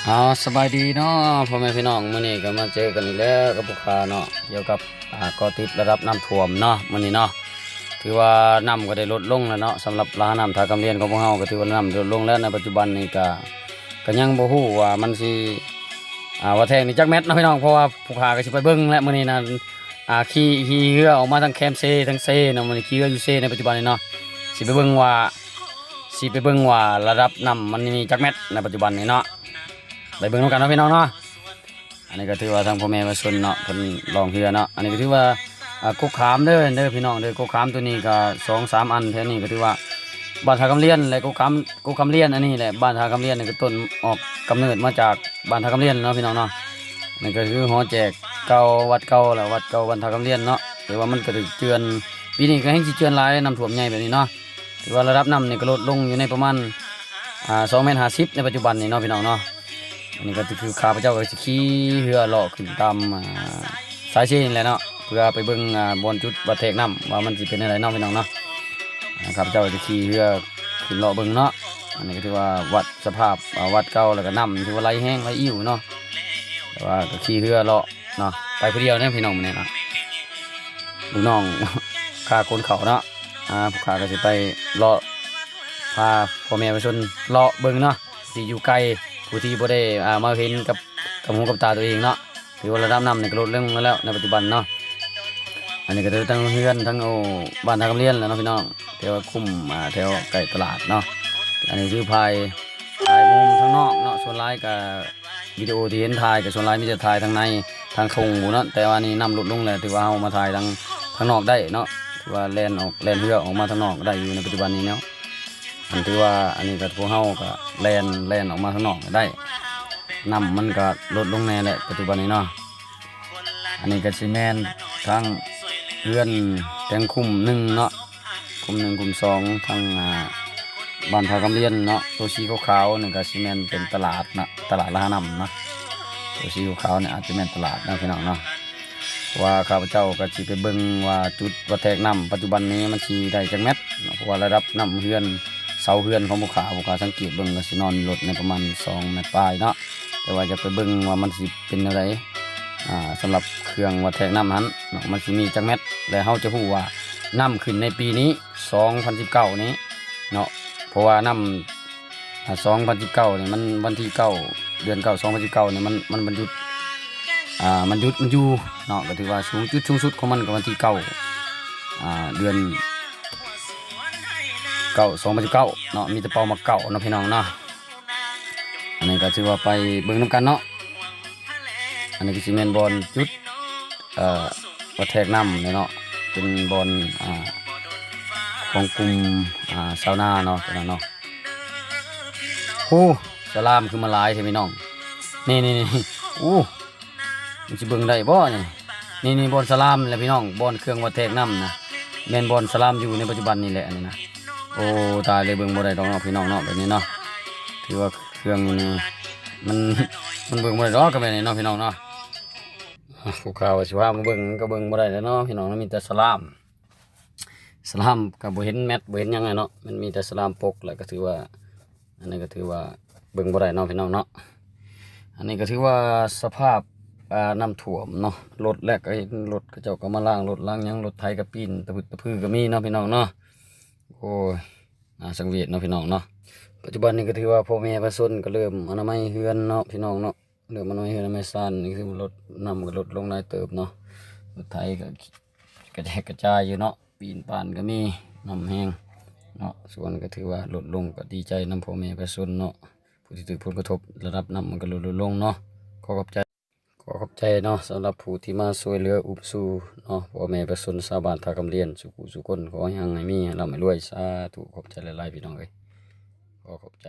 ເອົາ ສະບາຍດີເນາະ ພໍ່ແມ່ພີ່ນ້ອງ, ມື້ນີ້ກໍມາເຈີກັນອີກແລ້ວກັບພວກຂ້າເນາະ ກ່ຽວກັບ ອ່າ ເກາະຕິດລະດັບນ້ຳຖ້ວມເນາະ. ມື້ນີ້ເນາະ ຖືວ່ານ້ຳກໍໄດ້ລົດລົງແລ້ວເນາະ, ສຳລັບລະຫານ້ຳທ່າຄຳລຽນຂອງພວກເຮົາກໍຖືວ່ານ້ຳລົດລົງແລ້ວ. ໃນປັດຈຸບັນນີ້ກໍ ກໍຍັງບໍ່ຮູ້ວ່າມັນຊິ ອ່າ ວ່າແທ້ງນີ້ຈັກແມັດເນາະພີ່ນ້ອງ, ເພາະວ່າພວກຂ້າກໍຊິໄປເບິ່ງແຫຼະມື້ນີ້ນະ. ອ່າ ຂີ່ ຂີ່ເຮືອອອກມາທາງແຄມເຊ ທາງເຊເນາະ, ມື້ນີ້ຂີ່ເຮືອຢູ່ເຊໃນປັດຈຸບັນນີ້ເນາະ, ຊິໄປເບິ່ງວ່າ ຊິໄປເບິ່ງວ່າລະດັບນ້ຳມັນມີຈັກແມັດໃນປັດຈຸບັນນີ້ເນາະ, ໄປເບິ່ງນຳກັນເນາະພີ່ນ້ອງເນາະ. ອັນນີ້ກໍຖືວ່າທາງພໍ່ແມ່ປະຊາຊົນເນາະ ເພິ່ນລ່ອງເຮືອເນາະ. ອັນນີ້ກໍຖືວ່າ ອ່າ ກົກຂາມເດີ ເດີພີ່ນ້ອງເດີ, ກົກຂາມໂຕນີ້ກໍສອງສາມອັນແຖວນີ້ ກໍຖືວ່າບ້ານທ່າຄຳລຽນ ແລະ ກົກຂາມ ກົກຄຳລຽນ ອັນນີ້ແຫຼະ ບ້ານທ່າຄຳລຽນນີ້ກໍຕົ້ນອອກກຳເນີດມາຈາກບ້ານທ່າຄຳລຽນເນາະພີ່ນ້ອງເນາະ. ນີ້ກໍຄືຫໍແຈກເກົ່າ ວັດເກົ່າ ແລະ ວັດເກົ່າບ້ານທ່າຄຳລຽນເນາະ, ຖືວ່າມັນກໍຖືກເຈື່ອນ ປີນີ້ກໍແຮ່ງຊິເຈື່ອນຫຼາຍ ນ້ຳຖ້ວມໃຫຍ່ແບບນີ້ເນາະ. ຖືວ່າລະດັບນ້ຳນີ້ກໍລົດລົງຢູ່ໃນປະມານ ອ່າ ສອງແມັດຫ້າສິບໃນປັດຈຸບັນນີ້ເນາະພີ່ນ້ອງເນາະ. ອັນນີ້ກໍຄືຂ້າພະເຈົ້າກໍຊິຂີ່ເຮືອເລາະຂຶ້ນຕາມ ອ່າ ສາຍເຊນີ້ແຫຼະເນາະ, ເພື່ອໄປເບິ່ງ ອ່າ ບ່ອນຈຸດວັດແທກນ້ຳວ່າມັນຊິເປັນແນວໃດເນາະພີ່ນ້ອງເນາະ. ອ່າ ຂ້າພະເຈົ້າກໍຊິຂີ່ເຮືອຂຶ້ນເລາະເບິ່ງເນາະ. ອັນນີ້ກໍຖືວ່າວັດສະພາບ ອ່າ ວັດເກົ່າ ແລ້ວກໍນ້ຳຖືວ່າໄຫຼແຮງໄຫຼອີ່ວເນາະ, ແຕ່ວ່າກໍຂີ່ເຮືອເລາະ ເນາະ, ໄປຜູ້ດຽວເດ້ພີ່ນ້ອງມື້ນີ້ເນາະ, ລູກນ້ອງຂ້າຂົນເຂົ້າເນາະ. ອ່າ ພວກຂ້າກໍຊິໄປເລາະ ພາພໍ່ແມ່ປະຊາຊົນເລາະເບິ່ງເນາະ, ທີ່ຢູ່ໄກ ຜູ້ທີ່ບໍ່ໄດ້ ອ່າ ມາເຫັນກັບ ກັບຫູກັບຕາຕົວເອງເນາະ. ຖືວ່າລະດັບນ້ຳນີ້ກໍລົດລົງມາແລ້ວໃນປັດຈຸບັນເນາະ. ອັນນີ້ກໍຖືທັງເຮືອນທັງ ໂອ້ ບ້ານທ່າຄຳລຽນແຫຼະເນາະພີ່ນ້ອງ, ແຖວຄຸ້ມ ອ່າ ແຖວໃກ້ຕະຫຼາດເນາະ. ອັນນີ້ຄືພາຍ ຖ່າຍມຸມທາງນອກເນາະ, ສ່ວນຫຼາຍກໍ ວິດີໂອທີ່ເຫັນຖ່າຍກໍສ່ວນຫຼາຍມີແຕ່ຖ່າຍທາງໃນ ທາງທົ່ງພຸ້ນເນາະ, ແຕ່ວ່ານີ້ນ້ຳລົດລົງແລ້ວ ຖືວ່າເຮົາມາຖ່າຍທາງ ທາງນອກໄດ້ເນາະ, ຖືວ່າແລ່ນອອກ ແລ່ນເຮືອອອກມາທາງນອກໄດ້ຢູ່ໃນປັດຈຸບັນນີ້ເນາະ. ອັນຖືວ່າອັນນີ້ກໍພວກເຮົາກໍແລ່ນ ແລ່ນອອກມາທາງນອກໄດ້, ນ້ຳມັນກໍລົດລົງແດ່ແຫຼະປັດຈຸບັນນີ້ເນາະ. ອັນນີ້ກໍຊິແມ່ນທາງເຮືອນແຕ່ງຄຸ້ມໜຶ່ງເນາະ, ຄຸ້ມໜຶ່ງ ຄຸ້ມສອງ ທາງ ອ່າ ບ້ານທ່າຄຳລຽນເນາະ. ໂຕສີຂາວໆນີ້ກໍຊິແມ່ນເປັນຕະຫຼາດເນາະ, ຕະຫຼາດລະຫານ້ຳເນາະ. ໂຕສີຂາວໆນີ້ອາດຈະແມ່ນຕະຫຼາດເນາະ ພີ່ນ້ອງເນາະ, ເພາະວ່າຂ້າພະເຈົ້າກໍຊິໄປເບິ່ງວ່າຈຸດວັດແທກນ້ຳປັດຈຸບັນນີ້ມັນຊິໄດ້ຈັກແມັດເນາະ, ເພາະວ່າລະດັບນ້ຳເຮືອນ ເສົາເຮືອນຂອງພວກຂ້າ ພວກຂ້າສັງເກດເບິ່ງກໍຊິນອນລົດໃນປະມານສອງແມັດປາຍເນາະ, ແຕ່ວ່າຈະໄປເບິ່ງວ່າມັນຊິເປັນແນວໃດ ອ່າ ສຳລັບເຄື່ອງວັດແທກນ້ຳຫັ້ນເນາະ ມັນຊິມີຈັກແມັດ ແລະ ເຮົາຈະຮູ້ວ່ານ້ຳຂຶ້ນໃນປີນີ້ ສອງພັນສິບເກົ້ານີ້ເນາະ, ເພາະວ່ານ້ຳ ອ່າ ສອງພັນສິບເກົ້ານີ້ມັນວັນທີເກົ້າ ເດືອນເກົ້າ ສອງພັນສິບເກົ້ານີ້ມັນ ມັນ ມັນຢຸດ ອ່າ ມັນຢຸດ ມັນຢູ່ເນາະ, ກໍຖືວ່າສູງ ຈຸດສູງສຸດຂອງມັນກໍວັນທີເກົ້າ ອ່າ ເດືອນເກົ້າ ສອງພັນສິບເກົ້າເນາະ, ມີແຕ່ເປົ້າໝາກເກົ້າເນາະ ພີ່ນ້ອງເນາະ. ອັນນີ້ກໍຖືວ່າໄປເບິ່ງນຳກັນເນາະ. ອັນນີ້ກໍຊິແມ່ນບ່ອນຈຸດ ເອີ ວັດແທກນ້ຳເນາະ, ເປັນບ່ອນ ອ່າ ຂອງກຸ່ມ ອ່າ ຊາວນາເນາະ ຕົວນັ້ນເນາະ. ໂອ້ ສະຫຼາມຄືມາຫຼາຍແທ້ພີ່ນ້ອງ, ນີ້ໆໆ ໂອ້ ມັນຊິເບິ່ງໄດ້ບໍ່ນີ້? ນີ້ໆ ບ່ອນສະຫຼາມແຫຼະພີ່ນ້ອງ, ບ່ອນເຄື່ອງວັດແທກນ້ຳນະ, ແມ່ນບ່ອນສະຫຼາມຢູ່ໃນປັດຈຸບັນນີ້ແຫຼະ ອັນນີ້ນະ. ໂອ້ ຕາຍເລີຍ ເບິ່ງບໍ່ໄດ້ດອກເນາະ ພີ່ນ້ອງເນາະ, ແບບນີ້ເນາະ. ຖືວ່າເຄື່ອງນີ້ ມັນ ມັນເບິ່ງບໍ່ໄດ້ດອກ ກໍແບບນີ້ເນາະ ພີ່ນ້ອງເນາະ. ຜູ້ຂ່າວວ່າຊິພາມາເບິ່ງ ກໍເບິ່ງບໍ່ໄດ້ແລ້ວເນາະ ພີ່ນ້ອງເນາະ, ມີແຕ່ສະຫຼາມ. ສະຫຼາມກໍບໍ່ເຫັນແມັດ ບໍ່ເຫັນຫຍັງແຫຼະເນາະ, ມັນມີແຕ່ສະຫຼາມປົກ ແລ້ວກໍຖືວ່າ ອັນນີ້ກໍຖືວ່າເບິ່ງບໍ່ໄດ້ເນາະ ພີ່ນ້ອງເນາະ. ອັນນີ້ກໍຖືວ່າສະພາບ ອ່າ ນ້ຳຖ້ວມເນາະ, ລົດແລ້ວກໍເຫັນລົດເຂົາເຈົ້າກໍມາລ້າງລົດລ້າງຫຍັງ, ລົດໄຖກໍປີ້ນຕະພຶດຕະພືກໍມີເນາະ ພີ່ນ້ອງເນາະ. ໂອ້ຍ ໜ້າສັງເວດເນາະ ພີ່ນ້ອງເນາະ. ປັດຈຸບັນນີ້ກໍຖືວ່າພໍ່ແມ່ປະຊາຊົນກໍເລີ່ມອະນາໄມເຮືອນເນາະ ພີ່ນ້ອງເນາະ, ເລີ່ມອະນາໄມເຮືອນອະນາໄມຊານ. ນີ້ຄືລົດ ນ້ຳກໍລົດລົງຫຼາຍເຕີບເນາະ, ລົດໄຖກໍກະແຈກກະຈາຍຢູ່ເນາະ, ປີ້ນປ້ານກໍມີ, ນ້ຳແຮງເນາະ. ສ່ວນກໍຖືວ່າລົດລົງ, ກໍດີໃຈນຳພໍ່ແມ່ປະຊາຊົນເນາະ, ຜູ້ທີ່ຖືກຜົນກະທົບ ລະດັບນ້ຳມັນກໍລົດລົງເນາະ. ຂໍຂອບໃຈ ຂໍຂອບໃຈເນາະ ສຳລັບຜູ້ທີ່ມາຊ່ວຍເຫຼືອອຸບຊູເນາະ, ພໍ່ແມ່ປະຊາຊົນຊາວບ້ານທ່າຄຳລຽນ ສູ່ຜູ້ສູ່ຄົນ, ຂໍໃຫ້ຮັ່ງໃຫ້ມີ ໃຫ້ລ່ຳໃຫ້ລວຍ, ສາທຸ. ຂອບໃຈຫຼາຍໆ ພີ່ນ້ອງເອີຍ, ຂໍຂອບໃຈ.